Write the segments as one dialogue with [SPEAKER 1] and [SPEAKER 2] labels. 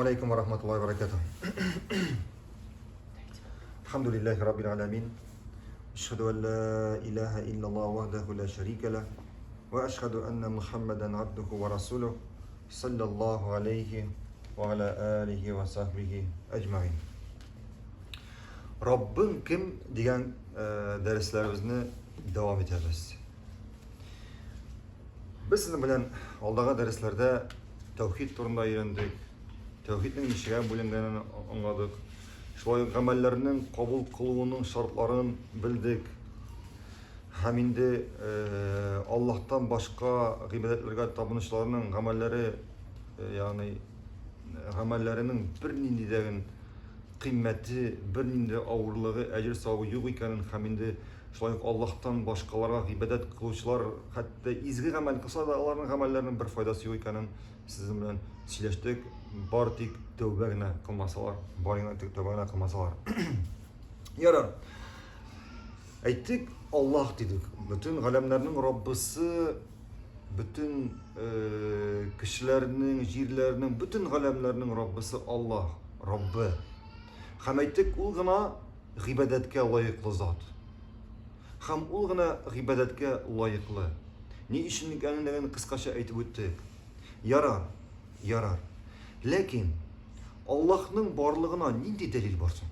[SPEAKER 1] Алейкум ва рахматуллахи ва баракатух. Алхамдулиллахи раббил аламин. Ашхаду ан ла илаха иллаллах вахдаху ла шарика ла ва ашхаду анна Мухаммадан абдуху ва расулух саллаллаху алейхи ва аля алихи ва сахбихи аҗмаин. Раббым кем дигән э, дәресләребезне дәвам итәбез. Без сезнең белән алдагы дәресләрдә тәүхид турында өйрәндек. Тәүхиднең ничәгә бүленгәнен аңладык. Шулай ук гамәлләрнең кабул кылуының шартларын белдек. Һәм инде э, Аллаһтан башка гыйбадәтләргә табынучыларның гамәлләре, э, ягъни гамәлләренең бернинди дә кыйммәте, бернинди авырлыгы, әҗер-савабы юк икәнен һәм инде Шулай ук Аллаһтан башкаларга гыйбадәт кылучылар хәтта изге гамәл кылса да, аларның гамәлләренең бер файдасы юк икәнен сезнең белән сөйләштек. Бар тик тәүбә генә кылмасалар, бар гына тик тәүбә генә кылмасалар. Ярар. Әйттек, Аллаһ дидек. Бөтен галәмнәрнең Раббысы, бөтен э, кешеләрнең, җирләрнең, бөтен галәмнәрнең Раббысы Аллаһ, Раббы. Һәм әйттек, ул гына гыйбадәткә лаеклы зат. Һәм ул гына гыйбадәткә лаеклы. Ни өчен икәнлеген кыскача әйтеп үттек. Ярар, ярар. Ләкин Аллаһның барлыгына нинди дәлил бар соң?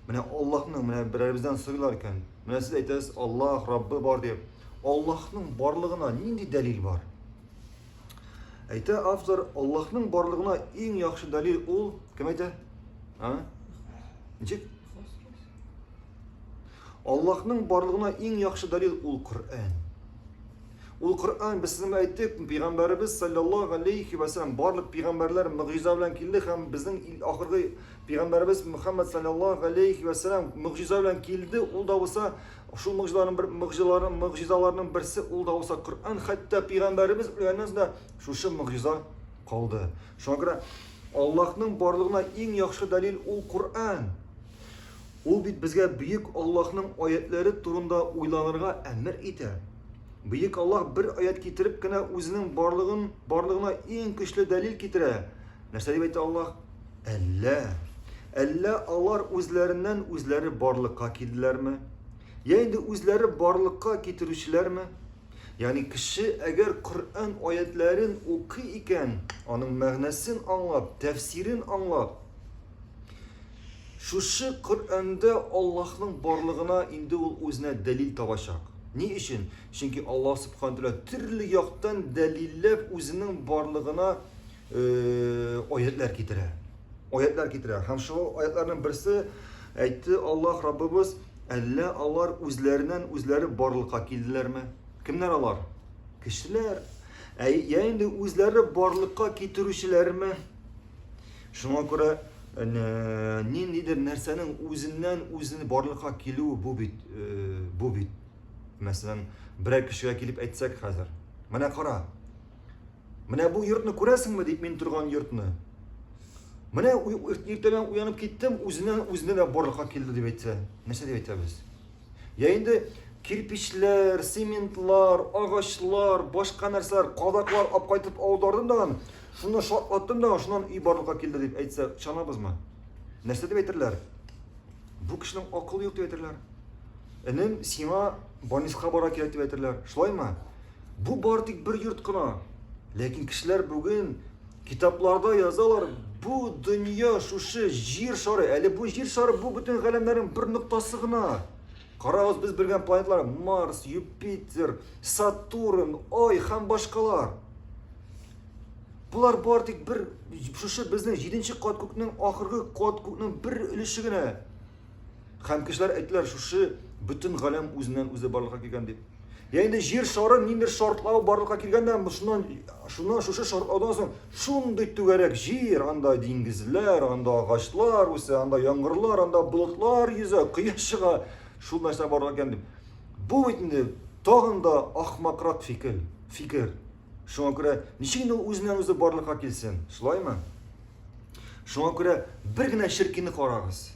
[SPEAKER 1] Менә Аллаһның, менә берәребездән сорыйлар икән, менә сез әйтәсез, Аллаһ Раббы бар дип. Аллаһның барлыгына нинди дәлил бар? Әйтә автор, Аллаһның барлыгына иң яхшы дәлил ул, кем әйтә? А? Ничек? Аллаһның барлыгына иң яхшы дәлил ул Коръән. Ул Коръән, без сезнең әйттек, пәйгамбәребез саллаллаһу алейхи ва саллям барлык пәйгамбәрләр могҗиза белән килде һәм безнең ахыргы пәйгамбәребез Мөхәммәд саллаллаһу алейхи ва саллям могҗиза белән килде, ул да булса Шул могҗизаларның бер могҗизаларның могҗизаларның берсе ул да булса Коръән, хәтта пәйгамбәребез үлгәннән соң да шушы могҗиза калды. Шуңа күрә Аллаһның барлыгына иң яхшы дәлил ул Коръән. Ул бит безгә бөек Аллаһның аятләре турында уйланырга әмер итә. Бөек Аллаһ бер аят китереп кенә үзенең барлыгын, барлыгына иң көчле дәлил китерә. Нәрсә дип әйтә Аллаһ? Әллә, әллә алар үзләреннән үзләре барлыкка килделәрме? Я инде үзләре барлыкка китерүчеләрме? Ягъни кеше әгәр Коръән аятләрен укый икән, аның мәгънәсен аңлап, тәфсирен аңлап, шушы Коръәндә Аллаһның барлыгына инде ул үзенә дәлил табачак. Ни өчен? Чөнки Аллаһ Субхану тәгалә төрле яктан дәлилләп үзенең барлыгына аятлар китерә. Аятлар китерә. Һәм шул аятларның берсе әйтте Аллаһ Раббыбыз, әллә алар үзләреннән үзләре барлыкка килделәрме? Кемнәр алар? Кешеләр. Ә я инде үзләре барлыкка китерүчеләрме? Шуңа күрә ниндидер нәрсәнең үзеннән үзен барлыкка килүе бу бит, бу бит. Мәсәлән, берәр кешегә килеп әйтсәк хәзер. Менә кара, Менә бу йортны күрәсеңме дип мин торган йортны. Менә иртәдән уянып киттем, үзеннән үзенә дә барлыкка килде дип әйтсә, нәрсә дип әйтәбез? Я инде кирпичләр, цементлар, агачлар, башка нәрсәләр, кадаклар алып кайтып аудардым да, шуны шартлаттым да, шуннан өй барлыкка килде дип әйтсә, ышанабызмы? Нәрсә дип әйтерләр? Бу кешенең акылы юк дип әйтерләр. Энем, сиңа больницага бара кирәк дип әйтерләр. Шулаймы? Бу бар тик бер йорт кына. Ләкин кешеләр бүген китапларда язалар, бу дөнья шушы җир шары, әле бу җир шары бу бөтен галәмнәрнең бер ноктасы гына. Карагыз, без белгән планеталар Марс, Юпитер, Сатурн, Ай һәм башкалар. Булар бар тик бер шушы безнең җиденче кат күкнең ахыргы кат күкнең бер өлеше генә. Һәм кешеләр әйттеләр, шушы бөтен галәм үзеннән үзе барлыкка килгән дип. Я инде җир шары ниндер шартлау барлыкка килгән дә, шуннан, шуннан шушы шартлаудан соң шундый түгәрәк җир, анда диңгезләр, анда агачлар үсә, анда яңгырлар, анда болытлар йөзә, кояш чыга, шул нәрсә барлыкка килгән дип. Бу бит инде тагын да ахмакрак фикер, фикер. Шуңа күрә ничек инде ул үзеннән үзе барлыкка килсен, шулаймы? Шуңа күрә бер генә черкине карагыз.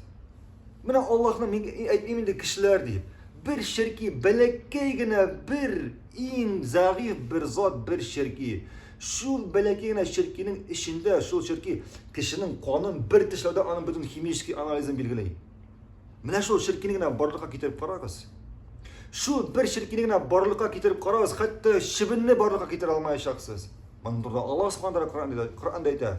[SPEAKER 1] Менә Аллаһны мин әйтмим инде кешеләр дип. Бер черки, бәләкәй генә бер иң зәгыйфь бер зат, бер черки. Шул бәләкәй генә черкинең эчендә, шул черки кешенең канын бер тешләүдә аның бөтен химический анализын билгели. Менә шул черкине генә барлыкка китереп карагыз. Шул бер черкине генә барлыкка китереп карагыз, хәтта чебенне барлыкка китерә алмаячаксыз. Моның турында Аллаһ Субхану Тәгалә Коръәндә Коръәндә әйтә.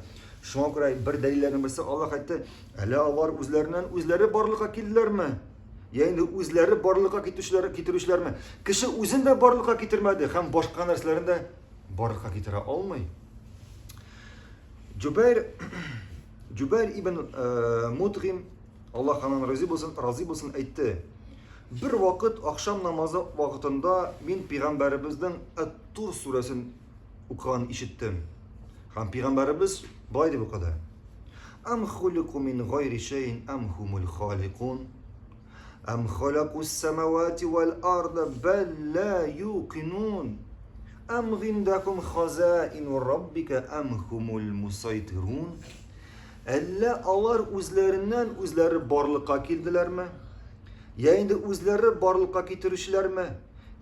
[SPEAKER 1] Шуңа күрә бер дәлилләрнең берсе Аллаһ әйтте, әллә алар үзләреннән үзләре барлыкка килделәрме? Я инде үзләре барлыкка китүчеләр, китерүчеләрме? Кеше үзен дә барлыкка китермәде һәм башка нәрсәләрен дә барлыкка китерә алмый. Җубайр Җубайр ибн э, Мутгим Аллаһ аннан разый булсын, разый булсын әйтте. Бер вакыт ахшам намазы вакытында мин пәйгамбәребезнең Ат-Тур сүрәсен укыганын ишеттем. Һәм пәйгамбәребез болай дип укыды. Ам хулику мин гайри шәйин ам хумул халикун. Ам халакус самавати вал арда бәл ла юкинун. Ам гиндакум хазаину раббика ам хумул мусайтирун. Әллә алар үзләреннән үзләре барлыкка килделәрме? Я инде үзләре барлыкка китерүчеләрме?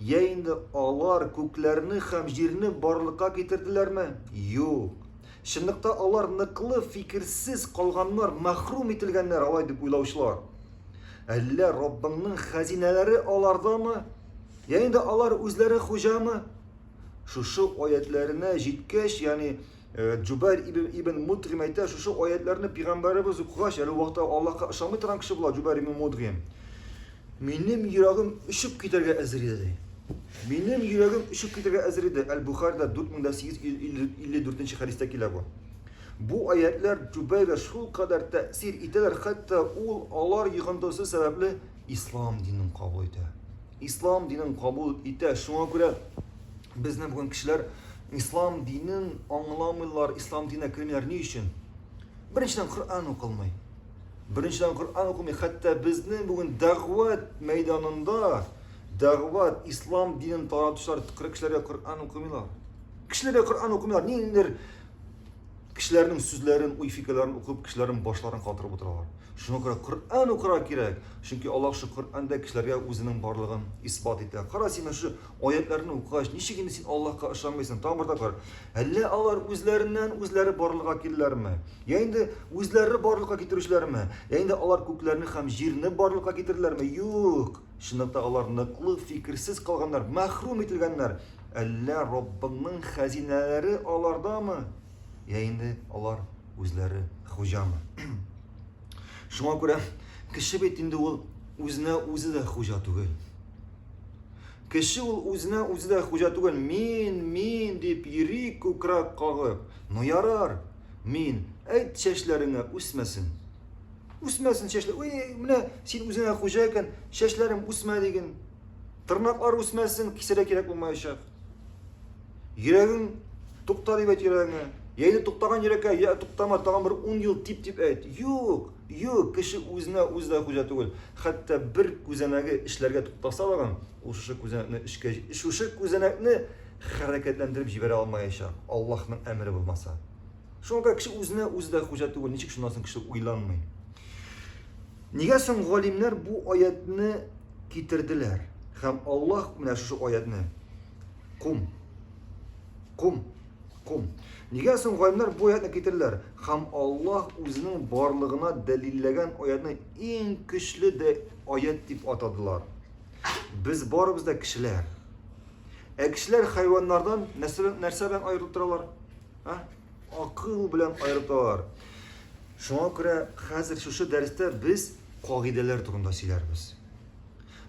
[SPEAKER 1] Я инде алар күкләрне һәм җирне барлыкка китерделәрме? Юк. Чынлыкта алар ныклы фикерсез калганнар, мәхрүм ителгәннәр, алай дип уйлаучылар. Әллә Раббыңның хәзинәләре алардамы? Я инде алар үзләре хуҗамы? Шушы аятләренә җиткәч, ягъни э, Джубайр ибн, ибн Мутгим әйтә, шушы аятләрне пәйгамбәребез укыгач, әле вакытта Аллаһка ышанмый торган кеше була Джубайр ибн Мутгим. Минем йөрәгем өшеп китәргә әзер иде, ди. Минем йөрәгем өшеп китәргә әзер иде. Әл-Бухарида 4854 хәдистә килә бу. Бу аятлар Джубайрга шулкадәр тәэсир итәләр, хәтта ул алар йогынтысы сәбәпле ислам динен кабул итә. Ислам динен кабул итә. Шуңа күрә безнең бүген кешеләр ислам динен аңламыйлар, ислам диненә кермиләр. Ни өчен? Беренчедән, Коръән укылмый. Беренчедән, Коръән укымый, хәтта безнең бүген дәгъват мәйданында, дәгъват, ислам динен таратучылар кешеләргә Коръән укымыйлар. Кешеләргә Коръән укымыйлар. Ниндидер кешеләрнең сүзләрен, уй-фикерләрен укып, кешеләрнең башларын катырып утыралар. Шуңа күрә Коръән укырга кирәк. Чөнки Аллаһ шул Коръәндә кешеләргә үзенең барлыгын исбат итә. Кара син шушы аятларны укыгач, ничек инде син Аллаһка ышанмыйсың? Тагын бер тапкыр. Әллә алар үзләреннән үзләре барлыкка килделәрме? Я инде үзләре барлыкка китерүчеләрме? Я инде алар күкләрне һәм җирне барлыкка китерделәрме? Юк. Чынлыкта алар ныклы фикерсез калганнар, мәхрүм ителгәннәр. Әллә Раббыңның хәзинәләре алардамы? Я инде алар үзләре хуҗамы? Шуңа күрә кеше бит инде ул үзенә үзе дә хуҗа түгел. Кеше ул үзенә үзе дә хуҗа түгел. Мин, мин дип йөри күкрәк кагып. Ну ярар, Мин, әйт чәчләреңә үсмәсен. Үсмәсен чәчләр. Ой, менә син үзеңә хуҗа икән, чәчләрем үсмә диген. Тырнаклар үсмәсен, кисәргә кирәк булмаячак. Йөрәгең тукта дип әйт йөрәгеңә. Я инде туктаган йөрәккә, я туктама, тагын бер 10 ел тип дип әйт. Юк, юк, кеше үзенә үзе дә хуҗа түгел. Хәтта бер күзәнәге эшләргә туктаса тагын, ул шушы күзәнәкне эшкә, шушы күзәнәкне хәрәкәтләндереп җибәрә алмаячак, Аллаһның әмере булмаса. Шуңа күрә кеше үзенә үзе дә хуҗа түгел, ничек шуннан соң кеше уйланмый? Нигә соң галимнәр бу аятны китерделәр? Һәм Аллаһ менә шушы аятны кум кум кум. Нигә соң галимнәр бу аятны китерделәр? Һәм Аллаһ үзенең барлыгына дәлилләгән аятны иң көчле дә аят дип атадылар. Без барыбыз да кешеләр. Ә кешеләр хайваннардан нәрсә, нәрсә белән аерылып торалар? А? Акыл белән аерылып торалар. Шуңа күрә хәзер шушы дәрестә без кагыйдәләр турында сөйләрбез.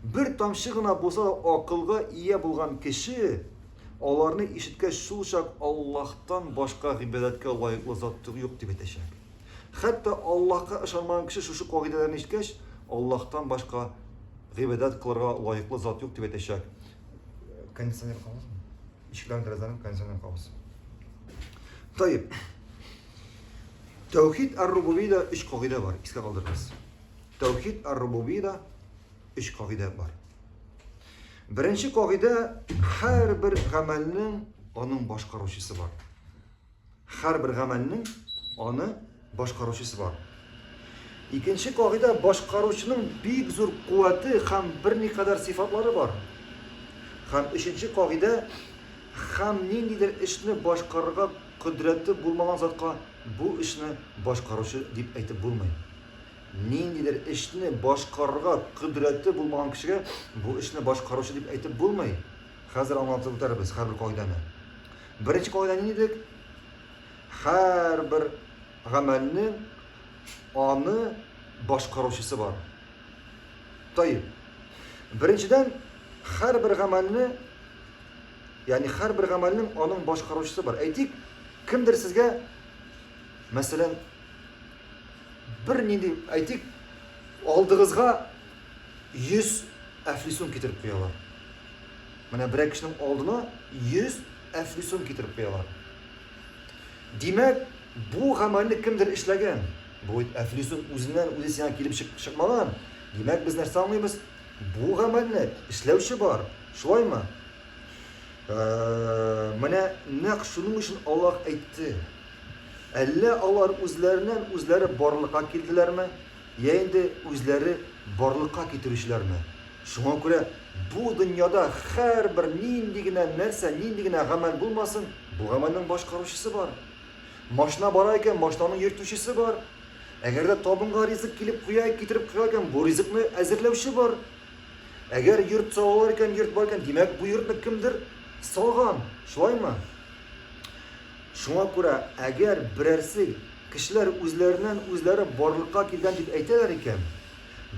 [SPEAKER 1] Бер тамчы гына булса да акылга ия булган кеше аларны ишеткәч шул чак Аллаһтан башка гыйбадәткә лаеклы зат юк дип әйтәчәк. Хәтта Аллаһка ышанмаган кеше шушы кагыйдәләрне ишеткәч, Аллаһтан башка гыйбадәт кылырга лаеклы зат юк дип әйтәчәк. Кондиционер кабызмы? Ишекләрен, тәрәзәләрен кондиционер кабыз. Таип. Тәүхид ар-рубубида өч кагыйдә бар, искә калдырыгыз. Тәүхид ар-рубубида өч кагыйдә бар. Беренче кагыйдә һәрбер гамәлнең аның башкаручысы бар. Һәрбер гамәлнең аны башкаручысы бар. Икенче кагыйдә, башкаручының бик зур куәте һәм берникадәр сыйфатлары бар. Һәм өченче кагыйдә, Һәм ниндидер эшне башкарырга кодрәте булмаган затка бу эшне башкаручы дип әйтеп булмый. Ниндидер эшне башкарырга кодрәте булмаган кешегә бу эшне башкаручы дип әйтеп булмый. Хәзер аңлатып үтәрбез һәрбер кагыйдәне. Беренче кагыйдә нинди идек? Һәрбер гамәлнең аны башкаручысы бар. Таиб. Беренчедән, һәрбер гамәлне, ягъни һәрбер гамәлнең аның башкаручысы бар. Әйтик, кемдер сезгә, мәсәлән, бер нинди, әйтик, алдыгызга 100 әфлисун китереп куялар. Менә берәр кешенең алдына 100 әфлисун китереп куялар. Димәк, бу гамәлне кемдер эшләгән. Бу бит әфлисун үзеннән үзе сиңа килеп чыкмаган. Димәк, без нәрсә аңлыйбыз? Бу гамәлне эшләүче бар. Шулаймы? Э, менә нәкъ шуның өчен Аллаһ әйтте. Әллә алар үзләреннән үзләре барлыкка килделәрме, я инде үзләре барлыкка китерүчеләрме? Шуңа күрә бу дөньяда һәрбер нинди генә нәрсә, нинди генә гамәл булмасын, бу гамәлнең башкаручысы бар. Машина бара икән, машинаның йөртүчесе бар. Әгәр дә табынга ризык килеп куя, китереп куя икән, бу ризыкны әзерләүче бар. Әгәр йорт салалар икән, йорт бар икән, димәк, бу йортны кемдер салган. Шулаймы? Шуңа күрә, әгәр берәрсе кешеләр үзләреннән үзләре барлыкка килгән дип әйтәләр икән,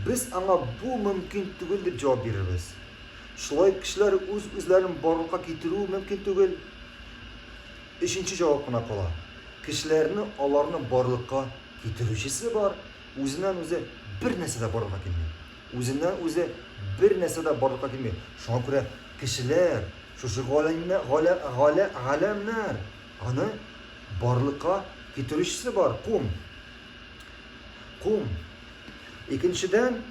[SPEAKER 1] Без аңа бу мөмкин түгел дип җавап бирербез. Шулай кешеләр үз-үзләрен барлыкка китерү мөмкин түгел. Өченче җавап кына кала. Кешеләрне аларны барлыкка китерүчесе бар, үзеннән үзе бер нәрсә дә барлыкка килми. Үзеннән үзе бер нәрсә дә барлыкка килми. Шуңа күрә кешеләр, шушы галәмнәр, галә, галә, галәмнәр аны барлыкка китерүчесе бар, кум. Кум. Икенчедән,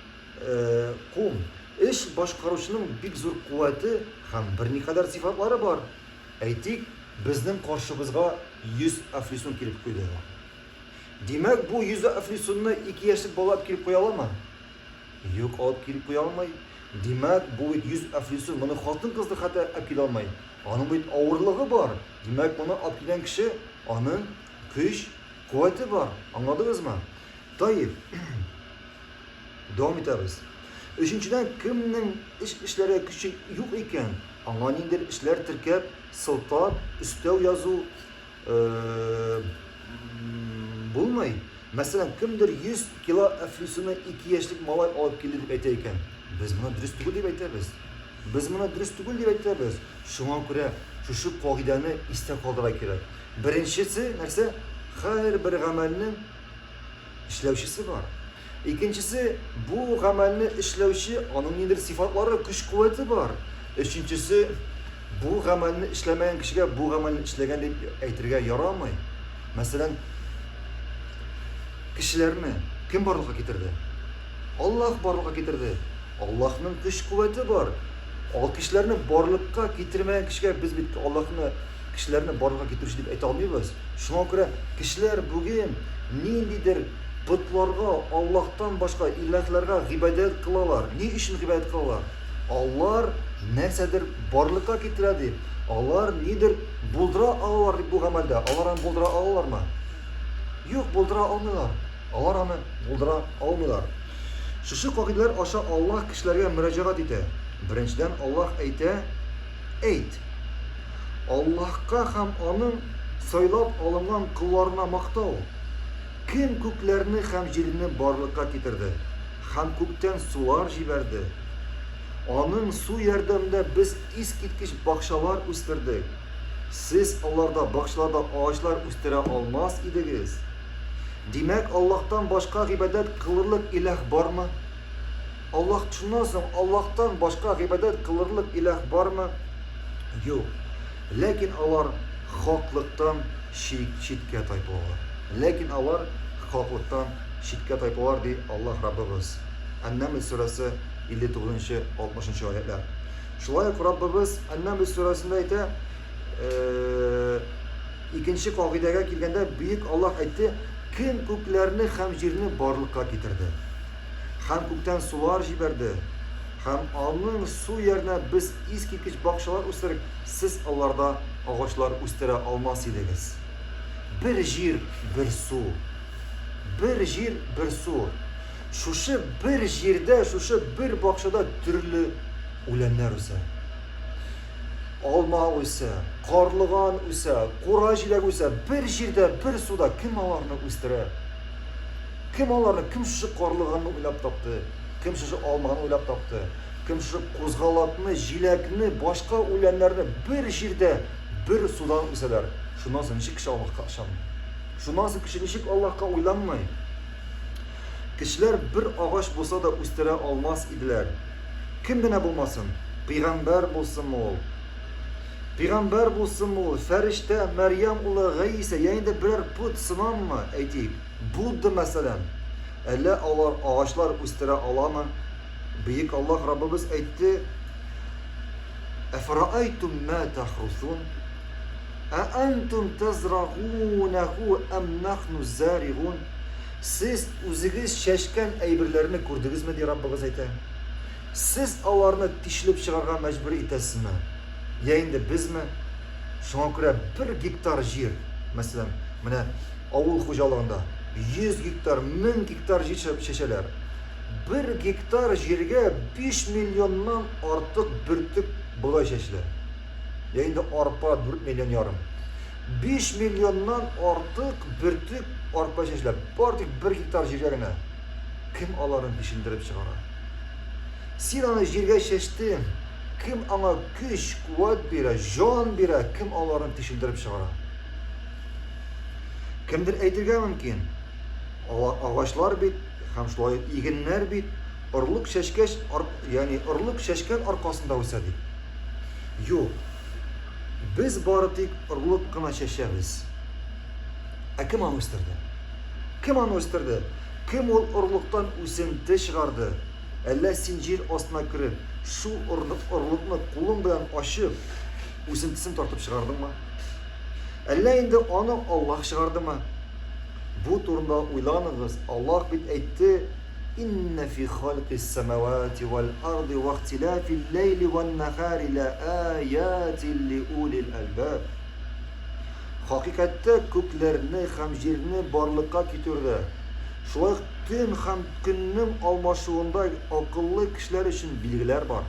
[SPEAKER 1] э, кум. Эш башкаручының бик зур куәте һәм берникадәр сыйфатлары бар. Әйтик, безнең каршыбызга 100 әфлисун килеп куйды. Димәк, бу 100 әфлисунны 2 яшьлек бала алып килеп куя аламы? Юк, алып килеп куя алмый. Димәк, бу бит 100 әфлисун, моны хатын-кыз да хәтта алып килә алмый. Аның бит авырлыгы бар. Димәк, моны алып килгән кеше аның көч, Куәте бар, аңладыгызмы? Таиб. Дәвам итәбез. Өченчедән, кемнең эш эшләргә көче юк икән, аңа ниндидер эшләр теркәп, сылтап, өстәү язу э, булмый. Мәсәлән, кемдер 100 кило әфлисуны 2 яшьлек малай алып килде дип әйтә икән. Без моны дөрес түгел дип әйтәбез. Без моны дөрес түгел дип әйтәбез. Шуңа күрә шушы кагыйдәне истә калдырырга кирәк. Беренчесе нәрсә? Һәрбер гамәлнең эшләүчесе бар. Икенчесе, бу гамәлне эшләүче, аның ниндидер сыйфатлары, көч-куәте бар. Өченчесе, бу гамәлне эшләмәгән кешегә бу гамәлне эшләгән дип әйтергә ярамый. Мәсәлән, кешеләрне кем барлыкка китерде? Аллаһ барлыкка китерде. Аллаһның көч-куәте бар. Ал кешеләрне барлыкка китермәгән кешегә без бит Аллаһны кешеләрне барлыкка китерүче дип әйтә алмыйбыз. Шуңа күрә кешеләр бүген ниндидер потларга, Аллаһтан башка илаһларга гыйбадәт кылалар. Ни өчен гыйбадәт кылалар? Алар нәрсәдер барлыкка китерә дип, алар нидер булдыра алалар дип бу гамәлдә. Алар аны булдыра алалармы? Юк, булдыра алмыйлар. Алар аны булдыра алмыйлар. Шушы кагыйдәләр аша Аллаһ кешеләргә мөрәҗәгать итә. Беренчедән, Аллаһ әйтә, Әйт, Аллаһка һәм аның сайлап алынган колларына мактау! Кем күкләрне һәм җирне барлыкка китерде һәм күктән сулар җибәрде? Аның су ярдәмендә без искиткеч бакчалар үстердек. Сез аларда бакчаларда агачлар үстерә алмас идегез. Димәк, Аллаһтан башка гыйбадәт кылырлык иләһ бармы? Аллаһ шуннан соң Аллаһтан башка гыйбадәт кылырлык иләһ бармы? Юк. Ләкин алар хаклыктан читкә тайпылалар. Ләкин алар хаклыктан читкә тайпылалар, ди Аллаһ Раббыбыз. Ән-Нәмл сүрәсе 59-60 аятлар. Шулай ук Раббыбыз Ән-Нәмл сүрәсендә әйтә, э, икенче кагыйдәгә килгәндә, бөек Аллаһ әйтте, кем күкләрне һәм җирне барлыкка китерде? Һәм күктән сулар җибәрде. Һәм аның су ярына без искиткеч бакчалар үстерек, сез аларда агачлар үстерә алмас идегез. Бер җир, бер су. Бер җир, бер су. Шушы бер җирдә, шушы бер бакчада төрле үләннәр үсә. Алма үсә, карлыган үсә, кура җиләге үсә. Бер җирдә, бер суда кем аларны үстерә? Кем аларны, кем шушы карлыганны уйлап тапты? Кем шушы алманы уйлап тапты? Кем шушы кузгалакны, җиләкне, башка үләннәрне бер җирдә, бер судан үсәләр? Шуннан соң ничек кеше Аллаһка ышанмый? Шуннан соң кеше ничек Аллаһка уйланмый? Кешеләр бер агач булса да үстерә алмас иделәр. Кем генә булмасын, пәйгамбәр булсынмы ул, пәйгамбәр булсынмы ул, фәрештә, Мәрьям улы Гайсә, я инде берәр пот сынанмы, әйтик, Будда мәсәлән. Әллә алар агачлар үстерә аламы? Бөек Аллаһ Раббыбыз әйтте, Әфраайтум ма тахрусун? Ә антум тазрагунаху ам нахну заригун? Сез үзегез чәчкән әйберләрне күрдегезме, ди Раббыгыз әйтә. Сез аларны тишелеп чыгарга мәҗбүр итәсезме? Я инде безме? Шуңа күрә бер гектар җир, мәсәлән, менә авыл хуҗалыгында 100 гектар, 1000 гектар җир чәчәләр. Бер гектар җиргә 5 миллионнан артык бөртек бодай чәчелә. Я инде арпа 4 миллион ярым. 5 миллионнан артык бөртек арпа чәчелә. Бар тик бер гектар җиргә генә. Кем аларын тишендереп чыгара? Син аны җиргә чәчтең. Кем аңа көч, куәт бирә, җан бирә, кем аларын тишендереп чыгара? Кемдер әйтергә мөмкин, агачлар бит һәм шулай ук игеннәр бит орлык чәчкәч, ягъни орлык чәчкән аркасында үсә дип. Юк. Без бары тик орлык кына чәчәбез. Ә кем аны үстерде? Кем аны үстерде? Кем ул орлыктан үсенте чыгарды? Әллә син җир астына кереп, шул орлыкны кулың белән ачып, үсентесен тартып чыгардыңмы? Әллә инде аны Аллаһ чыгардымы? Бу турында уйланыгыз, Аллаһ бит әйтте, Инна фи халкис самавати вал арди ва ихтилафил ләйли ван нахари ла аятин ли улил әлбаб. Хакыйкатьтә күкләрне һәм җирне барлыкка китерүдә, шулай ук төн һәм көннең алмашуында акыллы кешеләр өчен билгеләр бар.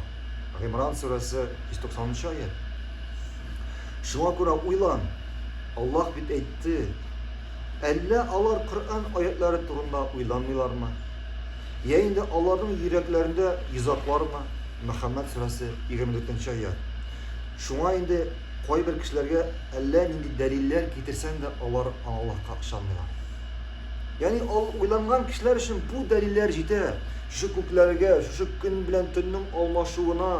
[SPEAKER 1] Гыймран сүрәсе 190 нчы аять. Шуңа күрә уйлан, Аллаһ бит әйтте, Әллә алар Коръән аятләре турында уйланмыйлармы? Йә инде аларның йөрәкләрендә йозаклармы? Мөхәммәд сүрәсе, 24 нче аять. Шуңа инде кайбер кешеләргә әллә нинди дәлилләр китерсәң дә, алар Аллаһка ышанмыйлар. Ягъни ал уйланган кешеләр өчен бу дәлилләр җитә. Шушы күкләргә, шушы көн белән төннең алмашуына,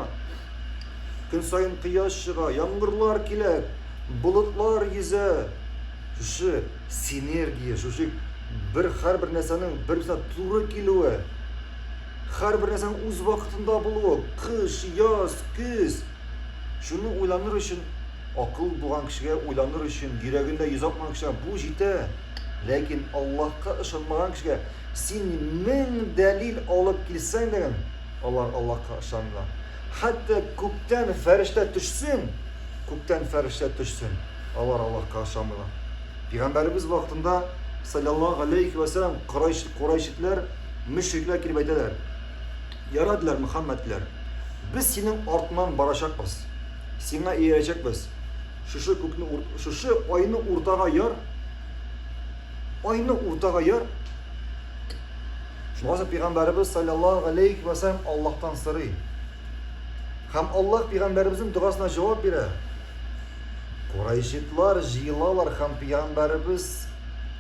[SPEAKER 1] көн саен кояш чыга, яңгырлар килә, болытлар йөзә. Шушы синергия, шушы бер һәрбер нәрсәнең бер-берсенә туры килүе, һәрбер нәрсәнең үз вакытында булуы, кыш, яз, көз. Шуны уйланыр өчен акыл булган кешегә уйланыр өчен, йөрәгендә йозакмаган кешегә бу җитә. Ләкин Аллаһка ышанмаган кешегә син мең дәлил алып килсәң дә, алар Аллаһка ышанмыйлар. Хәтта күктән фәрештә төшсен, күктән фәрештә төшсен, алар Аллаһка ышанмыйлар. Пәйгамбәребез вакытында саллаллаһу алейхи ва сәлләм Курайш, курайшитләр, мөшрикләр килеп әйтәләр. Ярадылар, Мөхәммәдләр, без синең артыннан барачакбыз. Сиңа иярәчәкбез. Шушы күкне, шушы айны уртага яр. Айны уртага яр. Шуннан соң пәйгамбәребез саллаллаһу алейхи ва сәлләм Аллаһтан сорый. Һәм Аллаһ пәйгамбәребезнең догасына җавап бирә. Курайшитлар җыелалар һәм пәйгамбәребез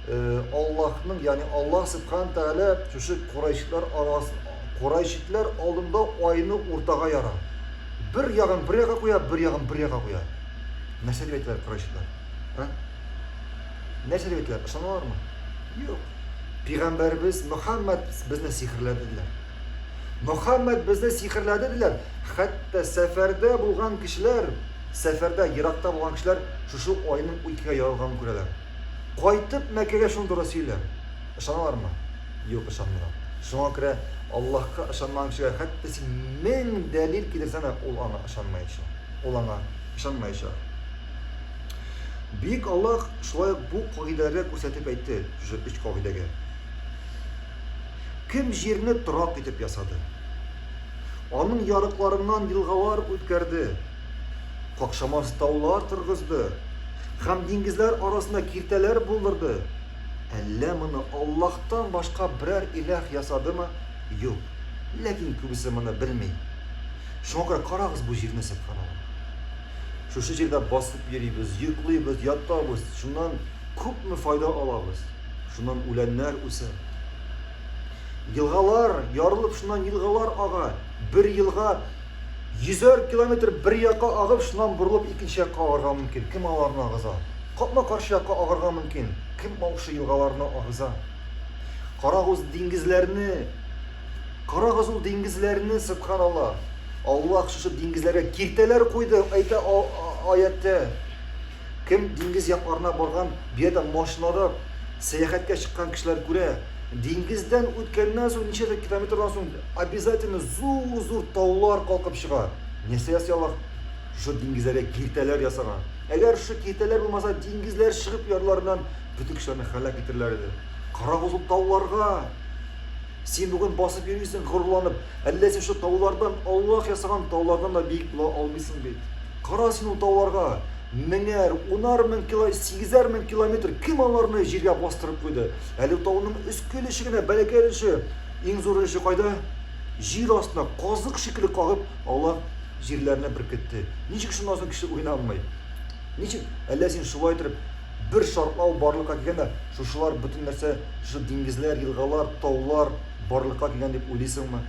[SPEAKER 1] э, Аллаһның, ягъни Аллаһ субхана тәгалә шушы курайшитлар арасы курайшитлар алдында айны уртага яра. Бер ягын бер якка куя, бер ягын бер якка куя. Нәрсә дип әйтәләр курайшитлар? А? Нәрсә дип әйтәләр? Ышаналармы? Юк. Пәйгамбәребез Мөхәммәд безне сихерләде диләр. Мөхәммәд безне сихерләде диләр. Хәтта сәфәрдә булган кешеләр, сәфәрдә, еракта булган кешеләр шушы айның икегә ярылганын күрәләр. Кайтып Мәккәгә шуны туры сөйлиләр. Ышаналармы? Юк, ышанмыйлар. Шуңа күрә Аллаһка ышанмаган кешегә хәтта син 1000 дәлил китерсәң дә, ул аңа ышанмаячак. Ул аңа ышанмаячак. Бөек Аллаһ шулай ук бу кагыйдәләргә күрсәтеп әйтте, шушы өч кагыйдәгә. Кем җирне торак итеп ясады? Аның ярыкларыннан елгалар үткәрде, какшамас таулар торгызды һәм диңгезләр арасында киртәләр булдырды. Әллә моны Аллаһтан башка берәр иләһ ясадымы? Юк. Ләкин күбесе моны белми. Шуңа күрә карагыз бу җирне, сөбханаллаһ. Шушы җирдә басып йөрибез, йоклыйбыз, ятабыз, шуннан күпме файда алабыз. Шуннан үләннәр үсә. Елгалар ярылып, шуннан елгалар ага. Бер елга йөзәр километр бер якка агып, шуннан борылып икенче якка агарга мөмкин. Кем аларны агыза? Капма-каршы якка агарга мөмкин. Кем шушы елгаларны агыза? Карагыз диңгезләрне. Карагыз ул диңгезләрне, субханалла. Аллаһ шушы диңгезләргә киртәләр куйды, әйтә аятьтә. Кем диңгез якларына барган, биядә машинада сәяхәткә чыккан кешеләр күрә. Диңгездән үткәннән соң, ничәдер километрдан соң обязательно зур-зур таулар калкып чыга. Нәрсә ясый Аллаһ? Шушы диңгезләргә киртәләр ясаган. Әгәр шушы киртәләр булмаса, диңгезләр чыгып ярларыннан бөтен кешеләрне һәлак итерләр иде. Карагыз ул тауларга! Син бүген басып йөрисең горурланып, әллә син шушы таулардан, Аллаһ ясаган таулардан да биек була алмыйсың бит. Кара син ул тауларга, меңәр, унар мең кило, сигезәр мең километр кем аларны җиргә бастырып куйды? Әле тауның өске өлеше генә, бәләкәй өлеше, иң зур өлеше кайда? Җир астына казык шикелле кагып, Аллаһ җирләрне беркетте. Ничек шуннан соң кеше уйланмый? Ничек? Әллә син шулай итеп бер шартлау барлыкка килгән дә, шушылар бөтен нәрсә, шушы диңгезләр, елгалар, таулар барлыкка килгән дип уйлыйсыңмы?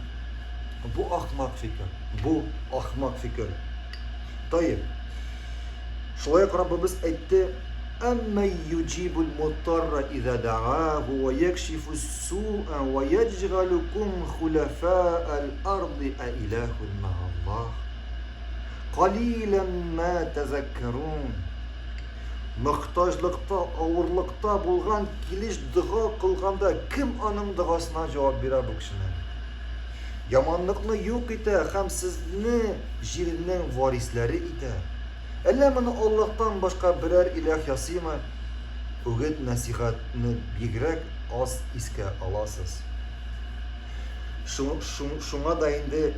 [SPEAKER 1] Бу ахмак фикер. Бу ахмак фикер. Таеп. Шулай ук Раббыбыз әйтте, Әммә юҗибул муттарра иза дааху ва якшифу суа ва яҗгалукум хуляфаал арди а илахун мааллах. Калилән ма тәзәккәрун. Мохтаҗлыкта, авырлыкта булган килеш дога кылганда кем аның догасына җавап бирә бу кешенең? Яманлыкны юк итә һәм сезне җирнең варисләре итә. Әллә моны Аллаһтан башка берәр иләһ ясыймы? Үгет-нәсихәтне бигрәк аз искә аласыз. Шуңа да инде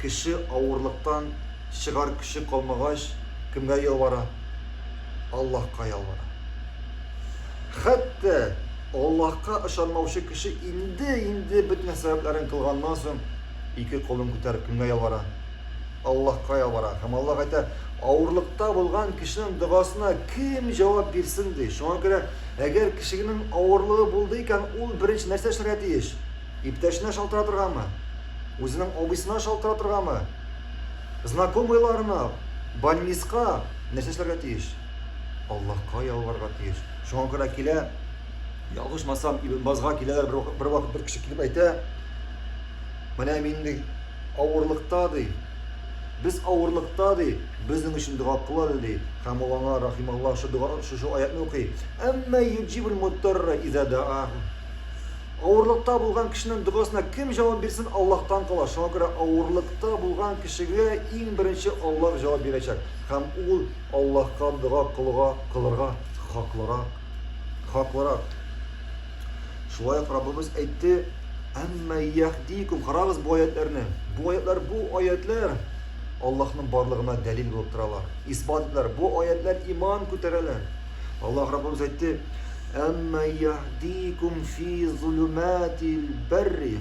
[SPEAKER 1] кеше авырлыктан чыгар көче калмагач, кемгә ялвара? Аллаһка ялвара. Хәтта Аллаһка ышанмаучы кеше инде инде бөтен сәбәпләрен кылганнан соң ике кулын күтәреп кемгә ялвара? Аллаһка ялвара. Һәм Аллаһ әйтә, авырлыкта булган кешенең догасына кем җавап бирсен ди. Шуңа күрә, әгәр кешенең авырлыгы булды икән, ул беренче нәрсә эшләргә тиеш? Иптәшенә шалтыратыргамы? Үзенең абыйсына шалтыратыргамы? Знакомыйларына, больниска нәрсә эшләргә тиеш? Аллаһка ялварырга тиеш. Шуңа күрә килә, ялгышмасам, Ибн Базга киләләр, бер вакыт бер кеше килеп әйтә, менә мин ди, авырлыкта ди, без авырлыкта ди, безнең өчен дога кыл әле ди. Һәм ул аңа рахималлаһ шушы дога, шушы аятны укый. Әмма юджибул муттарра иза дааху. Авырлыкта булган кешенең догасына кем җавап бирсен, Аллаһтан кала. Шуңа күрә авырлыкта булган кешегә иң беренче Аллаһ җавап бирәчәк. Һәм ул Аллаһка дога кылуга кылырга хаклырак. Хаклырак. Шулай ук Раббыбыз әйтте, Әммә яһдикум. Карагыз бу аятләрне. Бу аятлар, бу аятлар Аллаһның барлыгына дәлил булып торалар. Исбат итәләр. Бу аятлар иман күтәрәләр. Аллаһ Раббыбыз әйтте, Әммә яһдикум фи зулуматил барри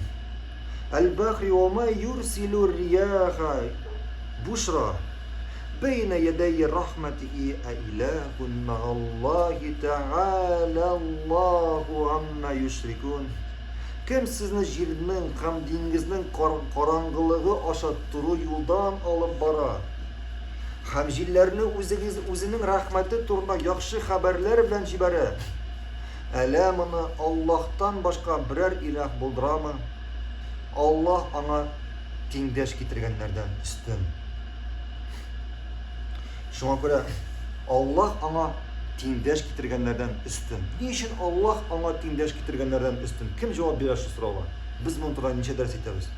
[SPEAKER 1] әл-бахри ва ма юрсилу рияха бушра бәйнә ядәй рахматихи ә иләһун мәгаллаһи тәгалә Аллаһу амма юшрикун. Кем сезне җирнең һәм диңгезнең караңгылыгы аша туры юлдан алып бара? Һәм җилләрне үзегез үзенең рәхмәте турында яхшы хәбәрләр белән җибәрә. Әлә моны Аллаһтан башка берәр иләһ булдырамы? Аллаһ аңа тиңдәш китергәннәрдән өстен. Шуңа күрә Аллаһ аңа тиңдәш китергәннәрдән өстен. Ни өчен Аллаһ аңа тиңдәш китергәннәрдән өстен? Кем җавап бирә шул сорауга? Без моның турында ничә дәрес әйтәбез?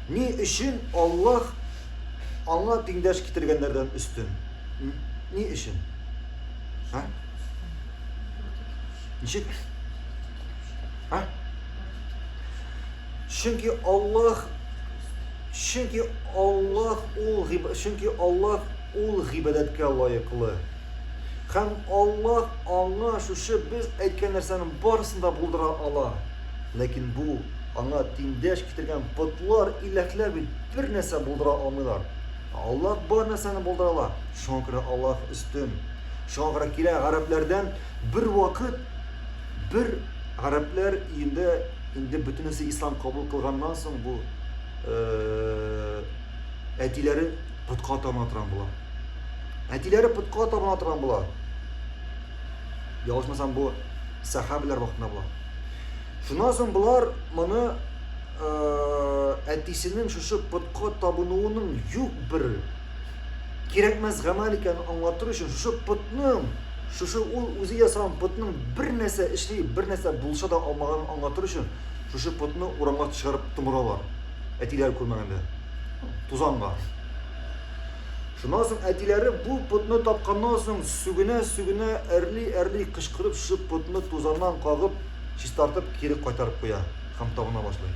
[SPEAKER 1] Ни өчен Аллаһ аңа тиңдәш китергәннәрдән өстен? Ни өчен? А? Ничек? А? Чөнки Аллаһ чөнки Аллаһ ул чөнки Аллаһ ул гыйбадәткә лаеклы. Һәм Аллаһ аңа шушы без әйткән нәрсәнең барысын да булдыра ала. Ләкин бу аңа тиңдәш китергән потлар, иләһләр бит бер нәрсә булдыра алмыйлар. Аллаһ бар нәрсәне булдыра ала. Шуңа күрә Аллаһ өстен. Шуңа күрә килә гарәпләрдән бер вакыт бер гарәпләр өендә инде бөтенесе ислам кабул кылганнан соң бу әтиләре потка табына торган була. Әтиләре потка табына торган була. Ялгышмасам, бу сәхабәләр вакытында була. Шуннан соң болар моны әтисенең шушы потка табынуының юк бер кирәкмәс гамәл икәнен аңлатыр өчен шушы потның, шушы ул үзе ясаган потның бер нәрсә эшли, бер нәрсә булыша да алмаганын аңлатыр өчен шушы потны урамга чыгарып томыралар. Әтиләре күрмәгәндә. Тузанга. Шуннан соң әтиләре бу потны тапканнан соң сүгенә-сүгенә, әрли-әрли кычкырып шушы потны тузаннан кагып, чистартып кире кайтарып куя һәм табына башлый.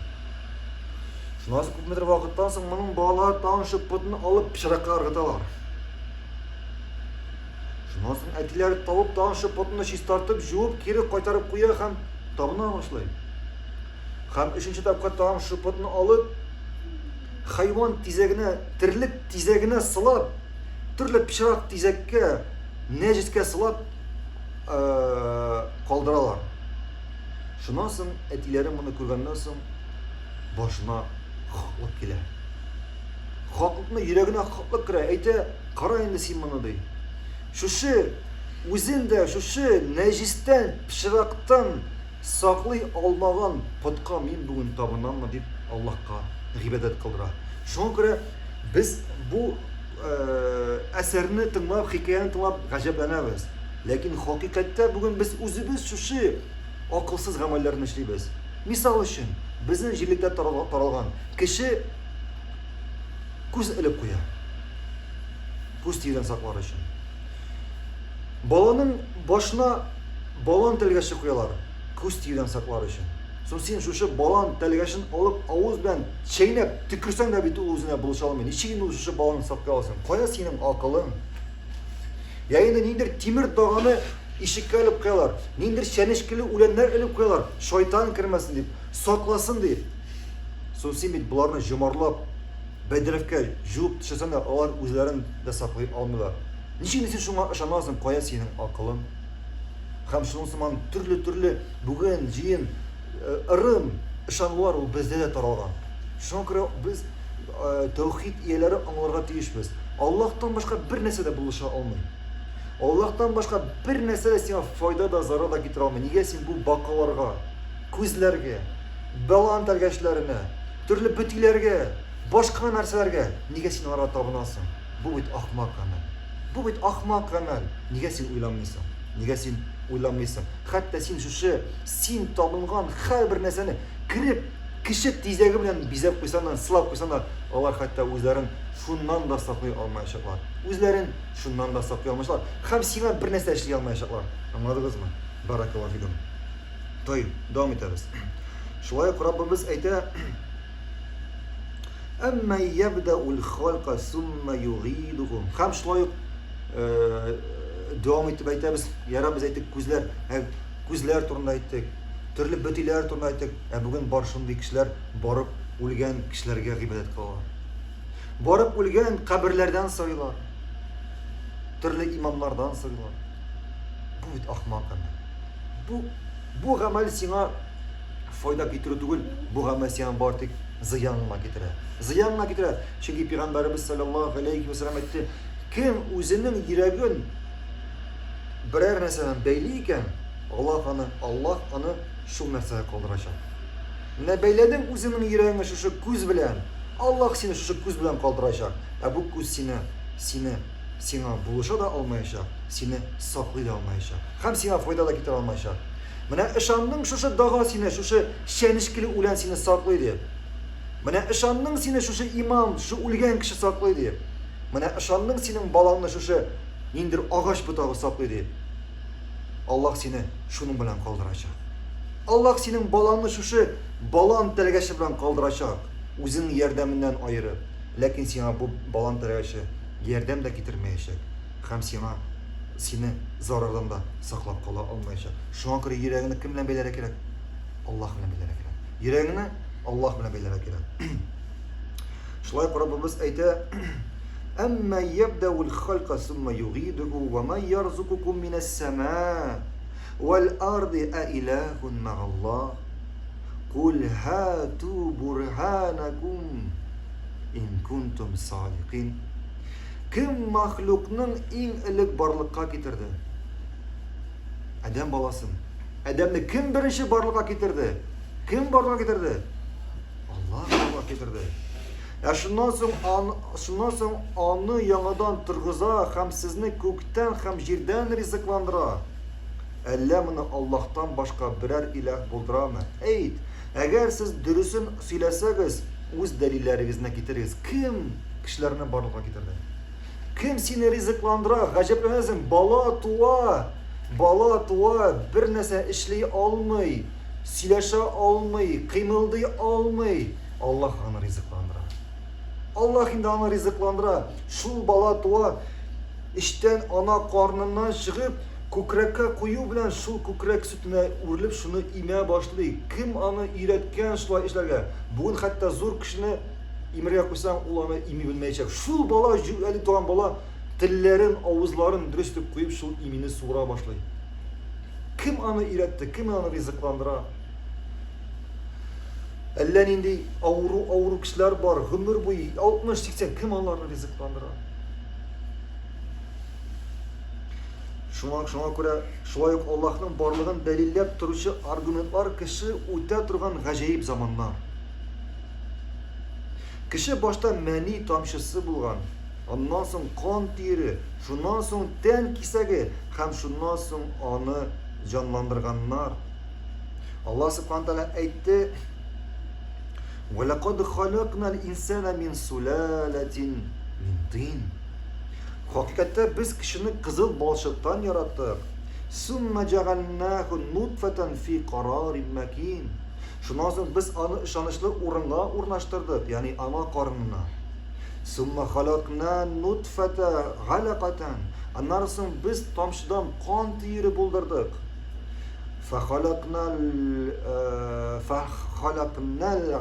[SPEAKER 1] Шуннан соң күпмедер вакыттан соң моның балалары тагын шул потны алып пычракка ыргыталар. Шуннан соң әтиләре табып тагын шул потны чистартып, җуып, кире кайтарып куя һәм табына башлый. Һәм өченче тапкыр тагын шул потны алып, хайван тизәгенә, терлек тизәгенә сылап, төрле пычрак тизәккә, нәҗескә сылап калдыралар. Шуннан соң әтиләре моны күргәннән соң башына хаклык килә. Хаклыкны йөрәгенә хаклык керә. Әйтә, кара инде син моны ди. Шушы үзен дә шушы нәҗистән, пычрактан Саклый алмаган потка мин бүген табынаммы дип Аллаһка гыйбадәт кылдыра. Шуңа күрә без бу әсәрне тыңлап, хикәяне тыңлап гаҗәпләнәбез. Ләкин хакыйкатьтә бүген без үзебез шушы акылсыз гамәлләрне эшлибез. Мисал өчен, безнең җирлектә таралган кеше күз элеп куя. Күз тиюдән саклар өчен. Баланың башына балан тәлгәше куялар, күз тиюдән саклар өчен. Соң син шушы балан тәлгәшен алып авыз белән чәйнәп төкерсәң дә бит ул үзенә булыша алмый. Ничек инде ул шушы баланы саклый аласың? Кая синең акылың? Я инде ниндидер тимер даганы ишеккә элеп куялар, ниндидер чәнечкеле үләннәр элеп куялар, шайтан кермәсен дип, сакласын дип. Соң син бит боларны җомарлап, бәдрәфкә җуып төшерсәң дә, алар үзләрен дә саклый алмыйлар. Ничек инде син шуңа ышанасың, кая синең акылың? Һәм шуның сыман төрле-төрле бүген җыен э, ырым, ышанулар ул бездә дә таралган. Шуңа күрә без э, тәүхид ияләре аңларга тиешбез. Аллаһтан башка бер нәрсә дә булыша алмый. Аллаһтан башка бер нәрсә дә сиңа файда да, зарар да китерә алмый. Нигә син бу бакаларга, күзләргә, балан тәлгәшләренә, төрле бөтиләргә, башка нәрсәләргә нигә син аларга табынасың? Бу бит ахмак гамәл. Бу бит ахмак гамәл. Нигә син уйланмыйсың? Нигә син уйланмыйсың? Хәтта син шушы син табынган һәрбер нәрсәне кереп, кеше тизәге белән бизәп куйсаң да, сылап куйсаң да, алар хәтта үзләрен шуннан да саклый алмаячаклар. Үзләрен шуннан да саклый алмаячаклар. Һәм сиңа бер нәрсә эшли алмаячаклар. Аңладыгызмы? Баракаллаһу фикум. Тайиб, дәвам итәбез. Шулай ук Раббыбыз әйтә, Әммә ябдәул халка сумма югыйдуху. Һәм шулай ук э, дәвам итеп әйтәбез, яра без әйттек күзләр, ә күзләр турында әйттек, төрле бөтиләр турында әйттек. Ә бүген бар шундый кешеләр барып үлгән кешеләргә гыйбадәт кылалар. Барып үлгән каберләрдән сорыйлар. Төрле имамнардан сорыйлар. Бу бит ахмак гамәл. Бу бу гамәл сиңа файда китерү түгел, бу гамәл сиңа бар тик зыян гына китерә. Зыян гына китерә. Чөнки пәйгамбәребез саллаллаһу алейхи ва саллям әйтте, кем үзенең йөрәген берәр нәрсәдән бәйли икән, Аллаһ аны, Аллаһ аны шул нәрсәгә калдырачак. Менә бәйләдең үзеңнең йөрәгеңне шушы күз белән, Аллаһ сине шушы күз белән калдырачак. Ә бу күз сине, сине сиңа булыша да алмаячак, сине саклый да алмаячак. Һәм сиңа файда да китерә алмаячак. Менә ышандың шушы дага сине, шушы чәнечкеле үлән сине саклый дип. Менә ышандың сине шушы имам, шушы үлгән кеше саклый дип. Менә ышандың синең балаңны шушы ниндер агач ботагы саклый дип. Аллаһ сине шуның белән калдырачак. Аллаһ синең балаңны шушы балан тәлгәше белән калдырачак, үзенең ярдәменнән аерып. Ләкин сиңа бу балан тәлгәше ярдәм дә китермәячәк һәм сиңа сине зарардан да саклап кала алмаячак. Шуңа күрә йөрәгеңне кем белән бәйләргә кирәк? Аллаһ белән бәйләргә кирәк. Йөрәгеңне Аллаһ белән бәйләргә кирәк. Шулай ук Раббыбыз әйтә, Әмма ябдәул халка сумма югидуху ва ма ярзукукум минәс сама вәл арди ә илахун мәгаллаһ. Кул хату бурханакум ин кунтум садикин. Кем махлукның иң элек барлыкка китерде? Адәм баласын. Адәмне кем беренче барлыкка китерде? Кем барлыкка китерде? Аллаһ барлыкка китерде. Ә шуннан соң ан, шуннан соң аны яңадан торгыза һәм сезне күктән һәм җирдән ризыкландыра. Әллә моны Аллаһтан башка берәр иләһ булдырамы? Әйт, әгәр сез дөресен сөйләсәгез, үз дәлилләрегезне китерегез. Кем кешеләрне барлыкка китерде? Кем сине ризыкландыра? Гаҗәпләнәсең, бала туа, бала туа, бер нәрсә эшли алмый, сөйләшә алмый, кыймылдый алмый. Аллаһ аны ризыкландыра. Аллаһ инде аны ризыкландыра. Шул бала туа, эчтән ана карныннан чыгып, күкрәккә кую белән шул күкрәк сөтенә үрелеп шуны имә башлый. Кем аны өйрәткән шулай эшләргә? Бүген хәтта зур кешене имергә куйсаң, ул аны ими белмәячәк. Шул бала, әле туган бала телләрен, авызларын дөрес итеп куеп, шул имине суыра башлый. Кем аны өйрәтте, кем аны ризыкландыра? Әллә нинди авыру-авыру кешеләр бар, гомер буе 60-80, кем аларны ризыкландыра? Шуңа, шуңа күрә шулай ук Аллаһның барлыгын дәлилләп торучы аргументлар кеше үтә торган гаҗәеп заманнар. Кеше башта мәни тамчысы булган, аннан соң кан төере, шуннан соң тән кисәге һәм шуннан соң аны җанландырганнар. Аллаһ Субхану тәгалә әйтте: "Ва лакад халакнал инсана мин сулалатин мин тин". Хакыйкатьтә без кешене кызыл балчыктан яраттык. Сумма җәгальнаху нутфатан фи карарин макин. Шуннан соң без аны ышанычлы урынга урнаштырдык, ягъни ана карынына. Сумма халакна нутфата галакатан. Аннан соң без тамчыдан кан төере булдырдык. Фәхалакнал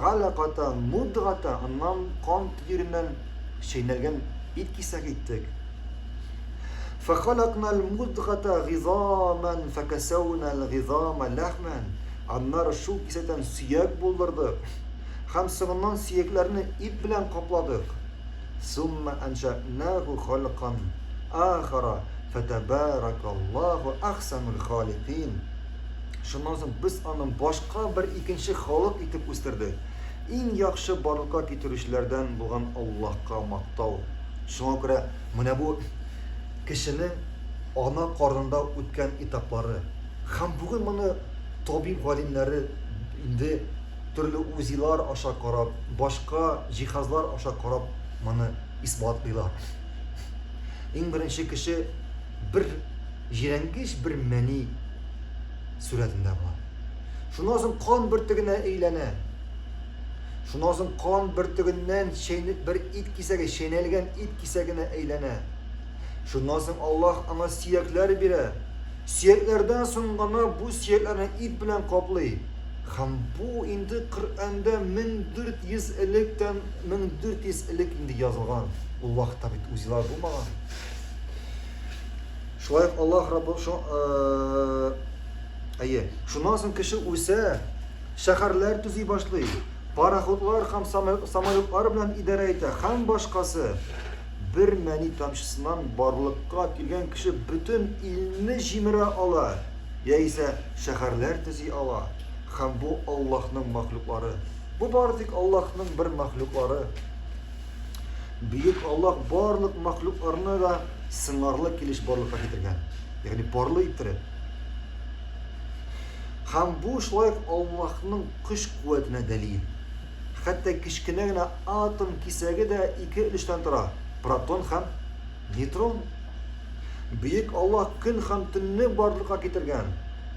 [SPEAKER 1] галаката мудгата, аннан кан төереннән чәйнәлгән ит кисәге иттек. Фәхалакнал мудгата гизаман фәкәсәүнал гизама ләхмән, аннары шул кисәктән сөяк булдырдык һәм соңыннан сөякләрне ит белән капладык. Сумма аншәнаху халкан ахара фәтәбәрәкаллаһу әхсәнул халикин. Шуннан соң без аны башка бер икенче халык итеп үстердек. Иң яхшы барлыкка китерүчеләрдән булган Аллаһка мактау. Шуңа күрә менә бу кешенең ана карнында үткән этаплары. Һәм бүген моны табиб галимнәре инде төрле УЗИлар аша карап, башка җиһазлар аша карап моны исбатлыйлар. Иң беренче кеше бер җирәнгеч бер мәни сурәтендә була. Шуннан соң кан бөртегенә әйләнә. Шуннан соң кан бөртегеннән чәйне, бер ит кисәге, чәйнәлгән ит кисәгенә әйләнә. Шуннан соң Аллаһ аңа сөякләр бирә. Сөякләрдән соң гына бу сөякләрне ит белән каплый. Һәм бу инде Коръәндә 1400 электән 1400 элек инде язылган. Ул вакытта бит УЗИлар булмаган. Шулай ук Аллаһ Раббы шо, әйе, шуннан соң кеше үсә, шәһәрләр төзи башлый, пароходлар һәм самолетлар белән идарә итә һәм башкасы. Бер мәни тамчысыннан барлыкка килгән кеше бөтен илне җимерә ала, яисә шәһәрләр төзи ала. Һәм бу Аллаһның мәхлуклары. Бу бары тик Аллаһның бер мәхлуклары. Бөек Аллаһ барлык мәхлукларны да сыңарлы килеш барлыкка китергән. Ягъни парлы иттереп. Һәм бу шулай ук Аллаһның көч-куәтенә дәлил. Хәтта кечкенә генә атом кисәге дә ике өлештән тора, протон һәм нейтрон. Бөек Аллаһ көн һәм төнне барлыкка китергән,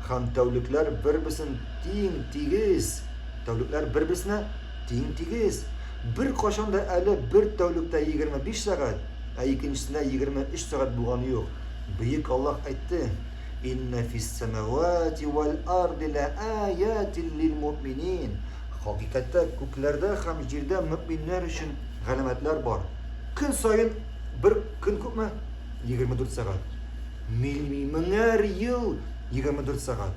[SPEAKER 1] һәм тәүлекләр бер-берсен тиң, тигез, тәүлекләр бер-берсенә тиң, тигез. Беркайчан да әле бер тәүлектә 25 сәгать, ә икенчесендә 23 сәгать булганы юк. Бөек Аллаһ әйтте, Иннә фис-сәмәвати вәл-арди ләаятин лил-муъминин. Хакыйкатьтә күкләрдә һәм җирдә мөэминнәр өчен галәмәтләр бар. Көн саен бер көн күпме? 24 сәгать. Меңәр ел 24 сәгать.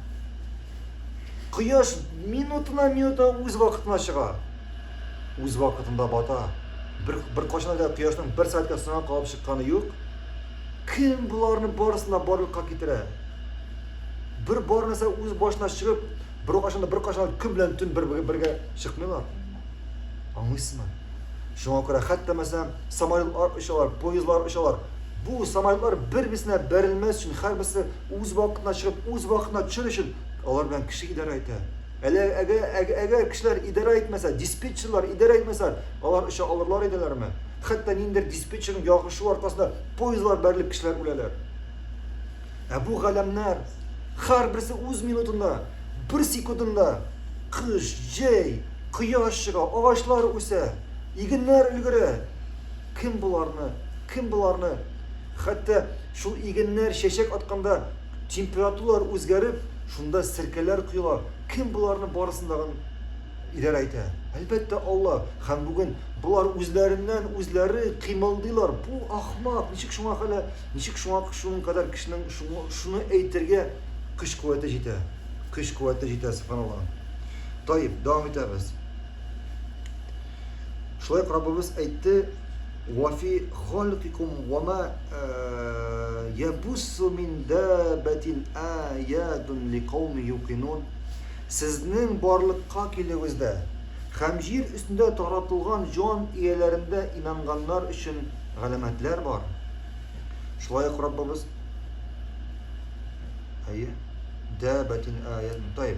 [SPEAKER 1] Кояш минутына минута үз вакытына чыга. Үз вакытында бата. Бер, бер кашына да кояшның бер сәгатькә соңга калып чыкканы юк. Кем боларны барысын да барлыкка китерә? Бер бар нәрсә үз башына чыгып, бер кашында бер кашында көн белән төн бер бергә чыкмыйлар. Аңлыйсызмы? Шуңа күрә хәтта мәсәлән самолетлар очалар, поездлар очалар. Бу самолетлар бер-берсенә бәрелмәс өчен, һәрберсе үз вакытына чыгып, үз вакытына төшер өчен алар белән кеше идарә итә. Әле әгәр, әгәр кешеләр идарә итмәсә, диспетчерлар идарә итмәсә, алар оча алырлар иделәрме? Хәтта ниндидер диспетчерның ялгышу аркасында поездлар бәрелеп кешеләр үләләр. Ә бу галәмнәр һәрберсе үз минутында, бер секундында кыш, җәй, кояш чыга, агачлар үсә, игеннәр өлгерә. Кем боларны, кем боларны? Хәтта шул игеннәр чәчәк атканда температуралар үзгәреп, шунда серкәләр коела. Кем боларны барысын да идарә итә? Әлбәттә, Алла. Һәм бүген болар үзләреннән үзләре кыймылдыйлар. Бу ахмак, ничек шуңа хәлә, ничек шуңа шуның кадәр кешенең шуны әйтергә көч-куәте җитә? Көч-куәте җитә, субханалла. Таиб, дәвам итәбез. Шулай ук Раббыбыз әйтте, Ва фи халкикум ва ма ябуссу мин даббатин аятун ликауми юкинун. Сезнең барлыкка килүегездә һәм җир өстендә таратылган җан ияләрендә инанганнар өчен галәмәтләр бар. Шулай ук Раббыбыз Әйе. Даббатин аятун. Тайб.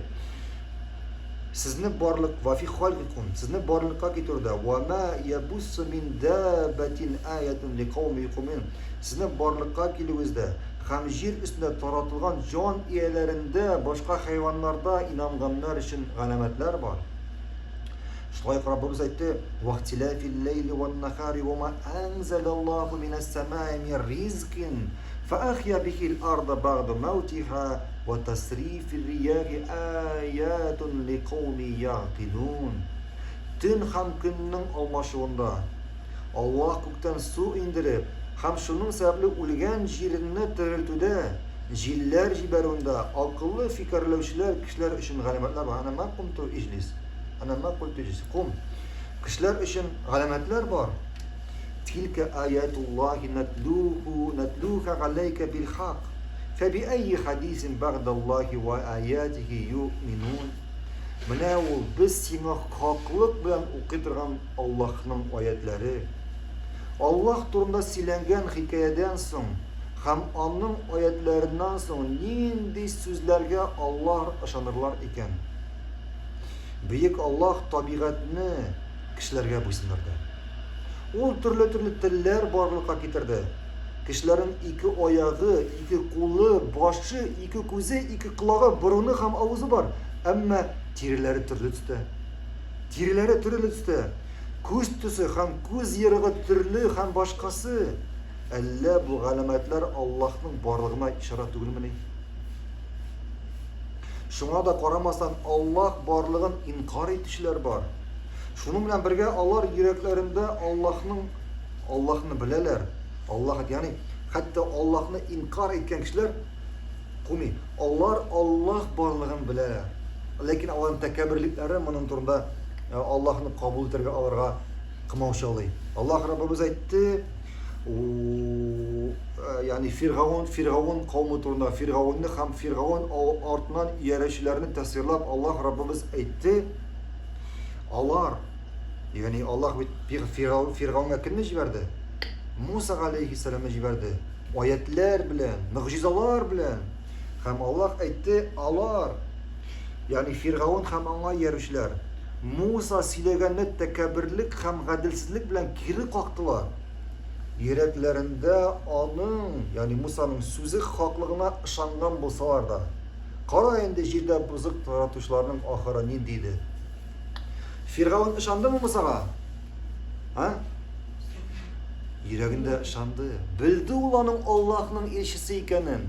[SPEAKER 1] Сезне барлык ва фи халкикум, сезне барлыкка китерүдә, ва ма ябуссу мин даббатин аятун ликауми юкумин, сезне барлыкка килүегездә һәм җир өстендә таратылган җан ияләрендә, башка хайваннарда инанганнар өчен галәмәтләр бар. Шулай ук Раббыбыз әйтте, Вахтилафил ләйли ван нахари ва ма анзалаллаху минас самаи мин ризкин фа ахья бихил арда бa'да маутиха Вә тасрифир рияхи аятун ликауми ягъкилун. Төн һәм көннең алмашуында, Аллаһ күктән су иңдереп һәм шуның сәбәпле үлгән җирне терелтүдә, җилләр җибәрүендә акыллы фикерләүчеләр кешеләр өчен галәмәтләр бар. Әнә ма кумту иҗлис. Әнә ма культу иҗлис. Кум. Кешеләр өчен галәмәтләр бар. Тилкә аятуллаһи натлуху натлуха галәйкә билхак. Фәбиәйи хәдисин бәгъдаллаһи вә аятихи юъминун. Менә ул без сиңа хаклык белән укый торган Аллаһның аятләре. Аллаһ турында сөйләнгән хикәядән соң һәм аның аятләреннән соң нинди сүзләргә алар ышанырлар икән? Бөек Аллаһ табигатьне кешеләргә буйсындырды. Ул төрле-төрле телләр барлыкка китерде. Кешеләрнең ике аягы, ике кулы, башы, ике күзе, ике колагы, борыны һәм авызы бар. Әмма тиреләре төрле төстә. Тиреләре төрле төстә. Күз төсе һәм күз ерыгы төрле һәм башкасы. Әллә бу галәмәтләр Аллаһның барлыгына ишарә түгелмени? Шуңа да карамастан Аллаһ барлыгын инкар итүчеләр бар. Шуның белән бергә алар йөрәкләрендә Аллаһның Аллаһны беләләр. Аллаһ, ягъни хәтта Аллаһны инкар иткән кешеләр куми. Алар Аллаһ барлыгын беләләр. Ләкин аларның тәкәбберлекләре моның турында э, Аллаһны кабул итәргә аларга комаучалый. Аллаһ Раббыбыз әйтте, э, ягъни Фиргаун, Фиргаун кавымы турында, Фиргаунны һәм Фиргаун артыннан иярүчеләрне тасвирлап Аллаһ Раббыбыз әйтте, Алар, ягъни Аллаһ бит Фиргаунга кемне җибәрде? Муса галәйһиссәламны җибәрде. Аятлар белән, могҗизалар белән. Һәм Аллаһ әйтте, алар. ягъни Фиргаун һәм аңа иярүчеләр, Муса сөйләгәнне тәкәбберлек һәм гаделсезлек белән кире кактылар. Йөрәкләрендә аның, ягъни Мусаның сүзе хаклыгына ышанган булсалар да. Кара инде җирдә бозык таратучыларның ахыры нинди иде. Фиргаун ышандымы Мусага? А? Йөрәгендә ышанды. Белде ул аның Аллаһның илчесе икәнен.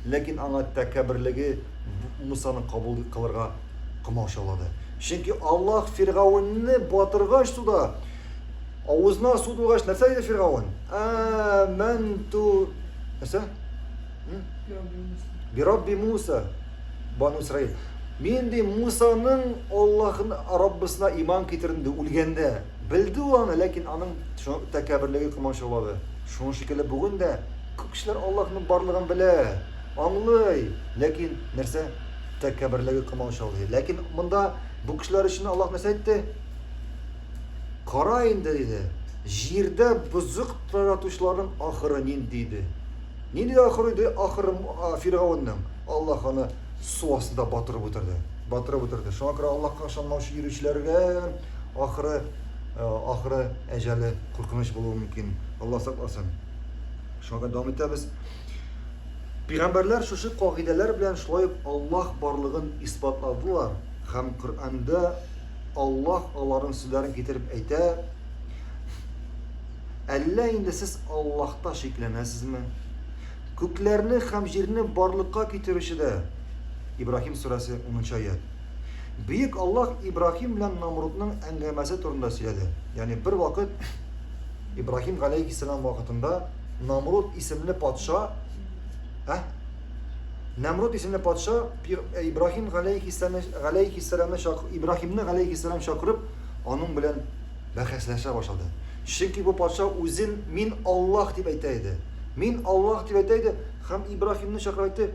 [SPEAKER 1] Ләкин аңа тәкәбберлеге Мусаны кабул кылырга комачаулады. Чөнки Аллаһ Фиргаунны батыргач суда, авызына су тулгач, нәрсә диде Фиргаун? Аманту нәрсә? Бирабби Муса, Бану Исраил. Мин ди Мусаның Аллаһын Раббысына иман китердем ди үлгәндә. Белде ул аны, ләкин аның тәкәбберлеге комачаулады. Шуның шикелле бүген дә күп кешеләр Аллаһның барлыгын белә, аңлый, ләкин нәрсә? Тәкәбберлеге комачаулый. Ләкин монда бу кешеләр өчен Аллаһ нәрсә әйтте? Кара инде, диде. Җирдә бозык таратучыларның ахыры нинди иде? Нинди ахыры иде ахыры Фиргавеннең? Аллаһ аны су астында батырып үтерде. Батырып үтерде. Шуңа күрә Аллаһка ышанмаучы йөрүчеләргә ахыры ахыры әҗәле куркыныч булуы мөмкин. Аллаһ сакласын. Шуңа күрә дәвам итәбез. Пәйгамбәрләр шушы кагыйдәләр белән шулай ук Аллаһ барлыгын исбатладылар һәм Коръәндә Аллаһ аларның сүзләрен китереп әйтә, Әллә инде сез Аллаһта шикләнәсезме? Күкләрне һәм җирне барлыкка китерүче дә, Ибраһим сүрәсе 10 нчы аять. Бөек Аллаһ Ибраһим белән Намрудның әңгәмәсе турында сөйләде. Ягъни бер вакыт Ибраһим галәйһиссәлам вакытында Намруд исемле патша, ә? Нәмруд исемле патша э, Ибраһим галәйһиссәламны чак Ибраһимны галәйһиссәлам чакырып, аның белән бәхәсләшә башлады. Чөнки бу патша үзен мин Аллаһ дип әйтә иде. Мин Аллаһ дип әйтә иде һәм Ибраһимны чакырып әйтте: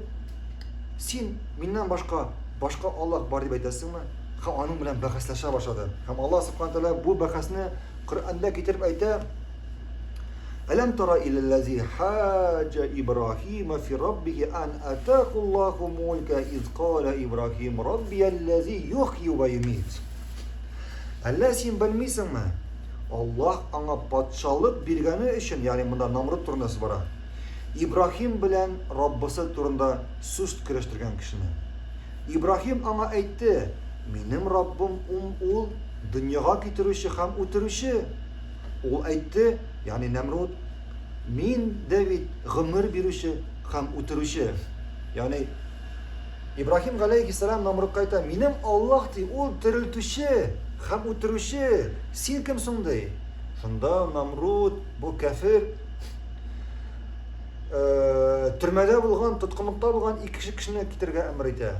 [SPEAKER 1] "Син миннән башка башка Аллаһ бар дип әйтәсеңме?" Һәм аның белән бәхәсләшә башлады. Һәм Аллаһ субхана тәгалә бу бәхәсне Коръәндә китереп әйтә, Әләм тара иләлләзи хаҗа Ибраһима фи раббихи ан атаху Аллаху мулька из кала Ибраһим раббиялләзи юхйи ва юмит. Әллә син белмисеңме? Аллаһ аңа патшалык биргәне өчен, ягъни монда Намруд турында сүз бара. Ибраһим белән Раббысы турында сүз көрәштергән кешене. Ибраһим аңа әйтте, Минем Раббым ум ул дөньяга китерүче һәм үтерүче. Ул әйтте, ягъни Нәмруд, Мин дә бит гомер бирүче һәм үтерүче. Ягъни Ибраһим галәйһиссәлам Нәмрудка әйтә, Минем Аллаһ ди, ул терелтүче һәм үтерүче. Син кем соң ди? Шунда Нәмруд, бу кәфер, э, төрмәдә булган, тоткынлыкта булган ике кешене китерергә әмер итә.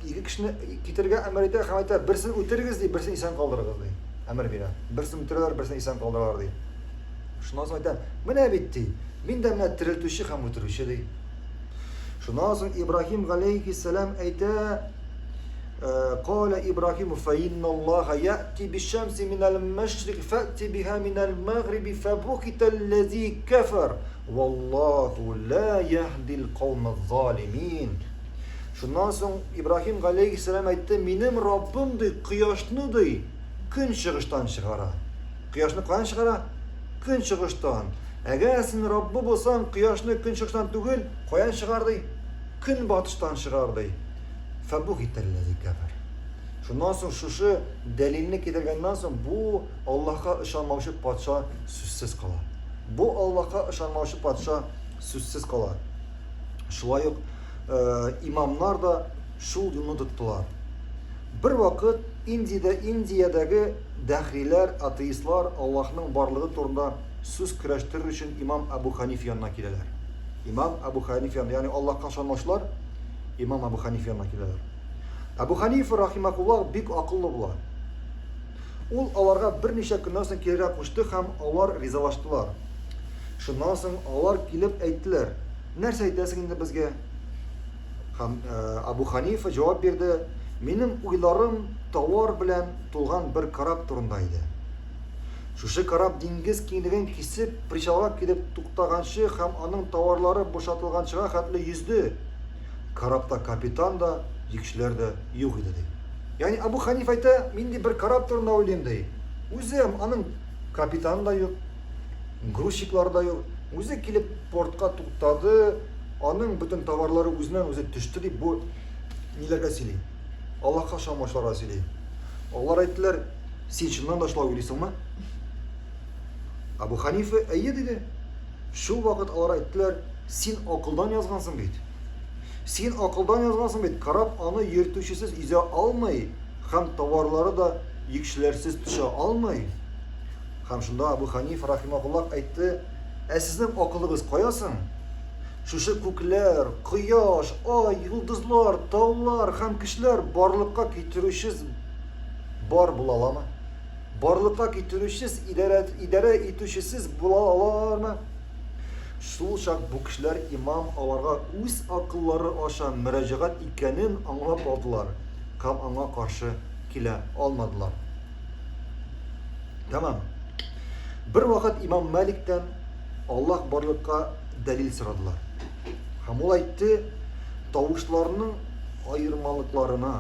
[SPEAKER 1] Ике кешене китерергә әмер итә һәм әйтә, берсен үтерегез ди, берсен исән калдырыгыз ди. Әмер бирә. Берсен үтерәләр, берсен исән калдыралар ди. Шуннан соң әйтә, менә бит ди, мин дә менә терелтүче һәм үтерүче ди. Шуннан соң Ибраһим галәйһиссәлам әйтә, Кала Ибраһим фа инналлаһа яти бишшамси минәл мәшрик фәти биһа минәл мәгриби фабухитәлләзи кәфәр валлаху ла яһдил каумаз залимин. Шуннан соң Ибраһим галәйһиссәлам әйтте, минем Раббым ди, кояшны ди, көнчыгыштан чыгара. Кояшны каян чыгара? Көнчыгыштан. Әгәр син Раббы булсаң, кояшны көнчыгыштан түгел, каян чыгар ди? Көнбатыштан чыгар ди. Фәбухитәлләзи кәфәр. Шуннан соң шушы дәлилне китергәннән соң бу Аллаһка ышанмаучы патша сүзсез кала. Бу Аллаһка ышанмаучы патша сүзсез кала. Шулай ук э, имамнар да шул юлны тоттылар. Бер вакыт Индиядә Индиядәге дәхриләр, атеистлар Аллаһның барлыгы турында сүз көрәштерер өчен имам Әбу Ханиф янына киләләр. Имам Әбу Ханиф янына, ягъни Аллаһка ышанмаучылар имам Әбу Ханиф янына киләләр. Әбу Ханиф рахимахуллах бик акыллы була. Ул аларга берничә көннән соң килергә кушты һәм алар ризалаштылар. Шуннан соң алар килеп әйттеләр, Нәрсә әйтәсең инде безгә? Һәм э, Абу Ханифа җавап бирде, Минем уйларым тауар белән тулган бер кораб турында иде. Шушы кораб диңгез киңлеген кисеп, причалга килеп туктаганчы һәм аның тауарлары бушатылганчыга хәтле йөзде. Корабта капитан да, йөкчеләр дә юк иде, ди. Ягъни Абу Ханиф әйтә, мин ди бер кораб турында уйлыйм, ди. Үзе аның капитаны да юк, грузчиклары да юк. Үзе килеп портка туктады, аның бөтен товарлары үзеннән үзе төште дип бу ниләргә сөйли? Аллаһка ышанмаучыларга сөйли. Алар әйттеләр, син чыннан да шулай уйлыйсыңмы? Абу Ханифа әйе диде. Шул вакыт алар әйттеләр, син акылдан язгансың бит. Син акылдан язгансың бит, кораб аны йөртүчесез йөзә алмый һәм товарлары да йөкчеләрсез төшә алмый. Һәм шунда Абу Ханиф рахимахуллах әйтте, ә сезнең акылыгыз кая соң? Шушы күкләр, кояш, ай, йолдызлар, таулар һәм кешеләр барлыкка китерүче бар була аламы? Барлыкка китерүчесез, идарә, идарә итүчесез була алалармы? Шул чак бу кешеләр имам аларга үз акыллары аша мөрәҗәгать иткәнен аңлап алдылар һәм аңа каршы килә алмадылар. Тәмам. Бер вакыт имам Маликтән Аллаһ барлыкка дәлил сорадылар. Һәм ул әйтте, тавышларның аермалыкларына,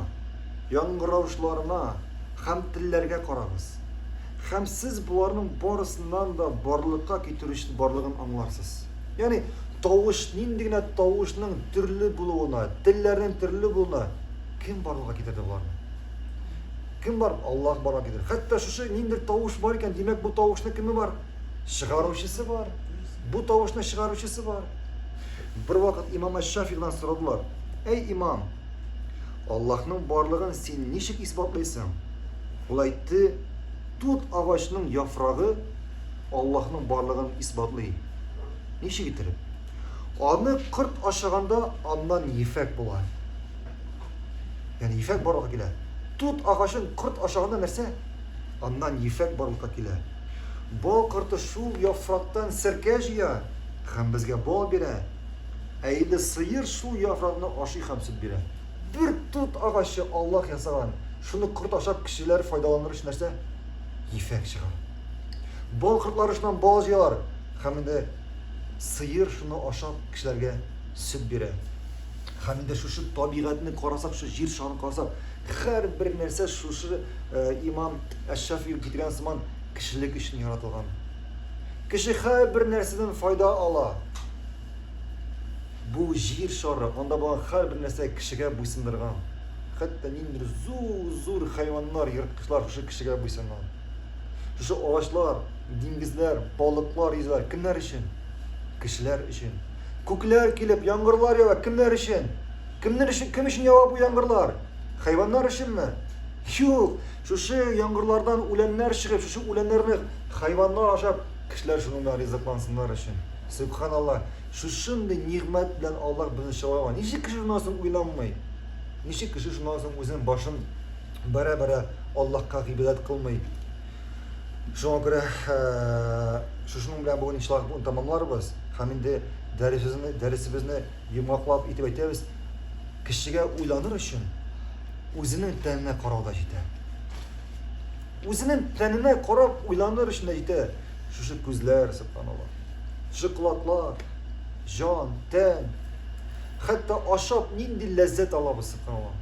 [SPEAKER 1] яңгыравышларына һәм телләргә карагыз. Һәм сез боларның барысыннан да барлыкка китерүче барлыгын аңларсыз. Ягъни тавыш, нинди генә тавышның төрле булуына, телләрнең төрле булуына кем барлыкка китерде боларны? Кем бар? Аллаһ барлыкка китерде. Хәтта шушы ниндидер тавыш бар икән, димәк, бу тавышны кеме бар? Чыгаручысы бар. Бу тавышны чыгаручысы бар. Бервакыт имам Әш-Шафигъдан сорадылар: "Әй имам, Аллаһның барлыгын син ничек исбатлыйсың?" Ул әйтте, Тут агачның яфрагы Аллаһның барлыгын исбатлый. Ничек иттереп? Аны корт ашаганда аннан ефәк була. Ягъни ефәк барлыкка килә. Тут агачын корт ашаганда нәрсә? Аннан ефәк барлыкка килә. Бал корты шул яфрактан серкә җыя һәм безгә бал бирә. Ә инде сыер шул яфракны ашый һәм сөт бирә. Бер тут агачы Аллаһ ясаган, шуны корт ашап кешеләр файдаланыр өчен нәрсә? Ефәк чыга. Бал кортлары шуннан бал җыялар һәм инде сыер шуны ашап кешеләргә сөт бирә. Һәм инде шушы табигатьне карасак, шушы җир шарын карасак, һәрбер нәрсә шушы э, имам Әш-Шафи китергән сыман кешелек өчен яратылган. Кеше һәрбер нәрсәдән файда ала. Бу җир шары, анда булган һәрбер нәрсә кешегә буйсындырган. Хәтта ниндидер зур-зур хайваннар, ерткычлар шушы кешегә буйсынган. Шушы агачлар, диңгезләр, балыклар йөзәләр. Кемнәр өчен? Кешеләр өчен. Күкләр килеп, яңгырлар ява. Кемнәр өчен? Кемнәр өчен? Кем өчен ява бу яңгырлар? Хайваннар өченме? Юк, шушы яңгырлардан үләннәр чыгып, шушы үләннәрне хайваннар ашап, кешеләр шуның белән ризыклансыннар өчен. Сөбханалла, шушындый нигъмәт белән Аллаһ безне чыгарган. Ничек кеше шуннан соң уйланмый? Ничек кеше шуннан соң үзенең башын бәрә-бәрә Аллаһка гыйбадәт кылмый? Шуңа күрә шушының белән бүген иншаллаһ бүген тәмамларбыз һәм инде дәресебезне, дәресебезне йомгаклап итеп әйтәбез. Кешегә уйланыр өчен үзенең тәненә карау да җитә. Үзенең тәненә карап уйланыр өчен дә җитә. Шушы күзләр, субханаллаһ. Шушы колаклар, җан, тән. Хәтта ашап нинди ләззәт алабыз, субханаллаһ.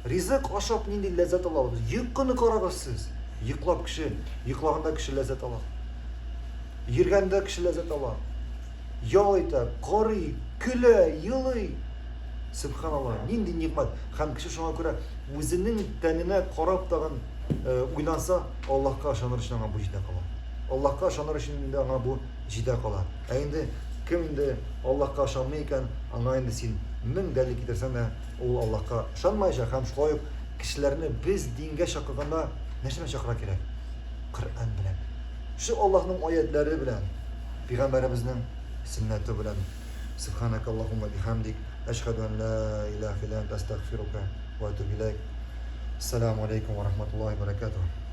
[SPEAKER 1] Ризык ашап нинди ләззәт алабыз. Йокыны карагыз сез. Йоклап кеше, йоклаганда кеше ләззәт ала. Йөргәндә кеше ләззәт ала. Ял итә, карый, көлә, елый. Сөбханалла, нинди нигъмәт. Һәм кеше шуңа күрә үзенең тәненә карап тагын э, уйланса, Аллаһка ышаныр өчен аңа бу җитә кала. Аллаһка ышаныр өчен инде аңа бу җитә кала. Ә инде кем инде Аллаһка ышанмый икән, аңа инде син мең дәлил китерсәң дә, ул Аллаһка ышанмаячак һәм шулай ук кешеләрне без дингә чакырганда нәрсә белән чакырырга кирәк? Коръән белән. Шу Аллаһның аятләре белән, пәйгамбәребезнең сөннәте белән. Субханак Аллаһумма бихамдик, әшһәду ан ла илаһа илля анта астагфирука ва атубу иләйк. Ассаламу алейкум ва рахматуллахи ва баракатуһ.